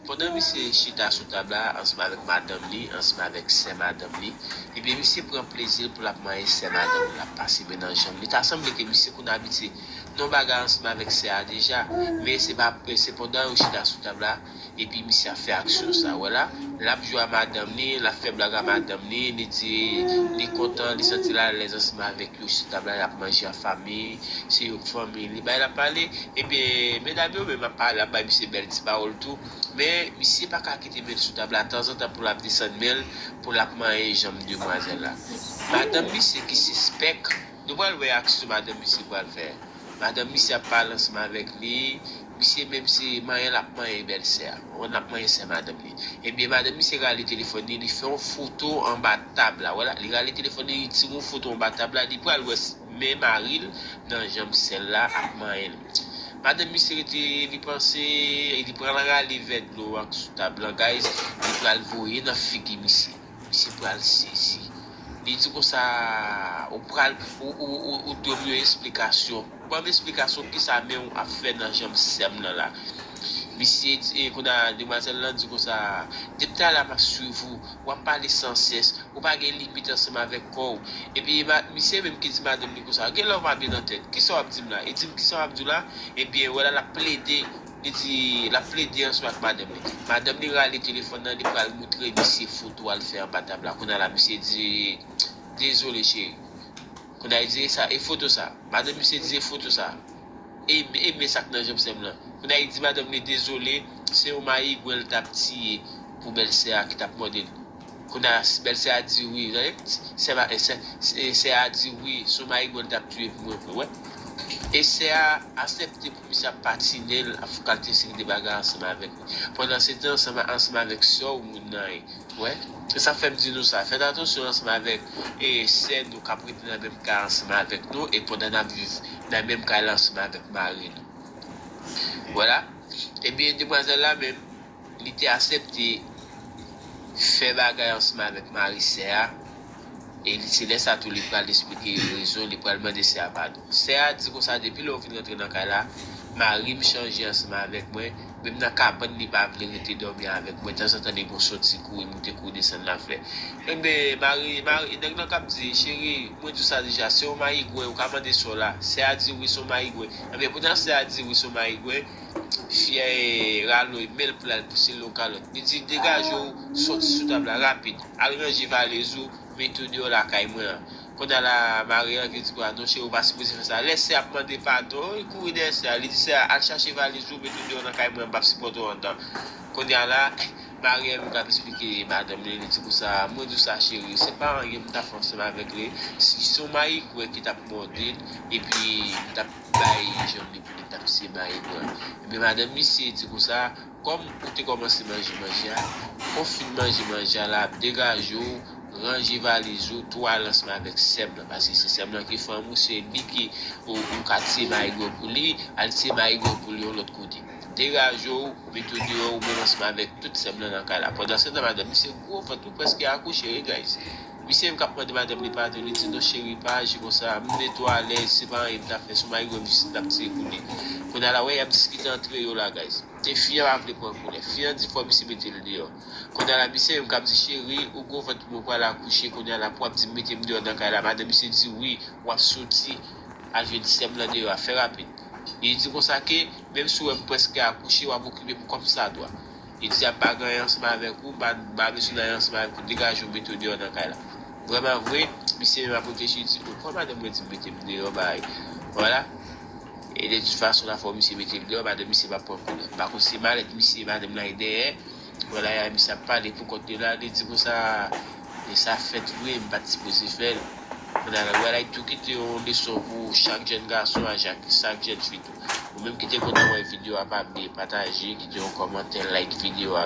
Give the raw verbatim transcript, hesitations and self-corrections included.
Pandan misye chita sou tab la ansanm avèk madanm li, ansanm avèk sè madanm li, ebyen misye pran plezi l pou l ap manyen sè madanm li, l ap pase men nan janm li. Ta sanble ke misye konn abitye nan bagay ansanm avèk sè a deja, men se pa, se pandan yo chita sou tab la, epi misye ap fè aksyon sa, wè la, l ap jwe a madanm li, l ap fè blag a madanm li, li di li kontan, li santi l alèz ansanm avèk yo sou tab la, l ap manje an fanmi, se yon fanmi li bay l ap pale, ebyen medam yo menm ap pale, ap bay misye bèl ti pawòl tou. Men misye pa ka kite men l sou tab la tanzantan pou l ap desann men l, pou l ap manyen janm demwazèl la. Madanm misye ki sispèk, nou pral wè aksyon madanm misye pral fè. Madanm misye ap pale ansanm avèk li, misye menm se manyen l ap manyen bèlsè a, l ap manyen sè madanm li. Ebyen madanm misye rale telefòn li, li fè yon foto anba tab la, wè la, li rale telefòn li, li tire yon foto anba tab la, li pral wè men mari l nan janm sè l la ap manyen l. Madanm misye rete, li panse, li pral rale vè dlo ak sou tab lan, guys, li pral voye nan figi misye. Misye pral sezi. Li di konsa, ou pral, ou, ou, ou, ou dwe m yon esplikasyon. Ban m esplikasyon kisa men w ap fè nan janm sè m nan la. Misye di, e, kounye a, demwazèl lan di konsa, depi talè a m ap swiv ou, w ap pale san sès, ou pa gen limit ansanm avèk kò w. Epi misye menm ki di madanm li konsa, gen lè w pa byen nan tèt, kisa w ap di m la? E di m kisa w ap di w la? Ebyen, wè la, l ap plede, li di, l ap plede ansanm ak madanm li. Madanm li rale telefòn nan, li pral moutre misye foto a l fè anba tab la. Kounye a la, misye di, dezole, cheri. Kounye a, li di, e sa, e foto sa? Madanm misye di, e foto sa? E, e men sa k nan janm sè m lan. Kounye a, li di madanm li, dezole, se yon mayigwen l t ap tiye pou bèlsè a ki t ap mòde l. Kounye a, bèlsè a di wi, tande? Sè a, sè, sè a di wi, se yon mayigwen l t ap tiye pou mwen vre, wè. E sè a aksepte pou misye ap patinen l, ap fè kalite seri de bagay ansanm avèk li. Pandansetan, ansanm, ansanm avèk sè w, moun nan ye. Wè, se sa k fè m di nou sa. Fèt atansyon ansanm avèk e, sè nou k ap rete nan menm kay ansanm avèk nou e pandan n ap viv nan menm kay la ansanm avèk mari nou. Vwala. Ebyen, demwazèl la menm, li te aksepte fè bagay ansanm avèk mari sè a. E li, se lè sa tou li pral esplike rezon, li pral mande sè a padon. Sè a di konsa, depi lè w vin rantre nan kay la, mari m chanje ansanm avèk mwen, menm nan kabann li pa vle rete dòmi avèk mwen, tanzantan li gon soti kouri moute kouri desann l ap fè. Enben, mari, mari, nèg lan k ap di, cheri, mwen di w sa deja, se yon mayigwen, ou ka mande sè w la. Sè a di wi, se yon mayigwen. Enben, pandan sè a di wi, se yon mayigwen, fi a, e, rale men l pou l al pouse l yon kalòt. Li di, degaje w, sòti sou tab la, rapid, al ranje valiz ou, mete w deyò lakay mwen an. Kounye a la, mari an ki di kwa, non cheri, ou pa sipoze fè sa. Lè sè a ap mande padon, li kouri dèyè sè a, li di sè a, al chache valiz ou, mete w deyò nan kay mwen an, m p ap sipòte w anndan. Kounye a la, mari an menm k ap esplike madanm li, li di konsa, mwen di w sa cheri, se pa anyen m t ap fè ansanm avèk li, si se yon mayigwen ki t ap mòde l, epi m t ap bay janm li pou li t ap tiye mayigwen an. Ebyen madanm misye di konsa, kòm ou te kòmanse manje manje a, kon w fin manje manje a la, degaje w, ranje valiz ou, tou al ansanm avèk sè m lan, paske se sè m lan ki fanm ou, se li ki ou, ou ka tiye mayigwen pou li, al tiye mayigwen pou li yon lòt kote. Degaje w, mete w deyò, ou menm ansanm avèk tout sè m lan nan kay la. Pandansetan, madanm misye gwo vant, li prèske akouche, wi, guys. Misye menm k ap mande madanm li padon, li di, non, cheri, pa aji konsa, m mete w alèz, se pa anyen m t ap fè, se yon mayigwen misye t ap tiye pou li. Kounye a la, wè, y ap diskite antre yo la, guys. E fi an pa vle pran koulè. Fi an di fò misye mete l deyò. Kounye a la, misye menm k ap di, cheri, ou gwo vant pou mwen, ou pral akouche, kounye a la, pou w ap di m mete m deyò nan kay la. Madanm misye di, wi, w ap soti al jwenn sè m lan deyò a, fè rapid. Li di konsa ke, menm si w wè m prèske akouche, w ap okipe m kòmsadwa. Li di, m pa gen anyen ansanm avèk ou, m pa, m pa bezwen anyen ansanm avèk ou, degaje w, mete w deyò nan kay la. Vrèman vre, misye menm ap reflechi, li di, o, kòman madanm mwen di m mete m deyò, bay. Vwala. E de tout fason, la fò misye mete l deyò, madanm misye p ap pran koulè. M pa konn si se malèt misye, madanm nan ye dèyè. Vwala, misye ap pale pou kont li la, li di konsa, e sa fèt vre, m pa t sipoze fè l. Kounye a la, vwala, li tou kite yon leson pou chak jèn gason a, chak, chak jèn fi tou. Ou menm ki te kontan wè videyo a, pa bliye pataje, kite yon kòmantè, like videyo a.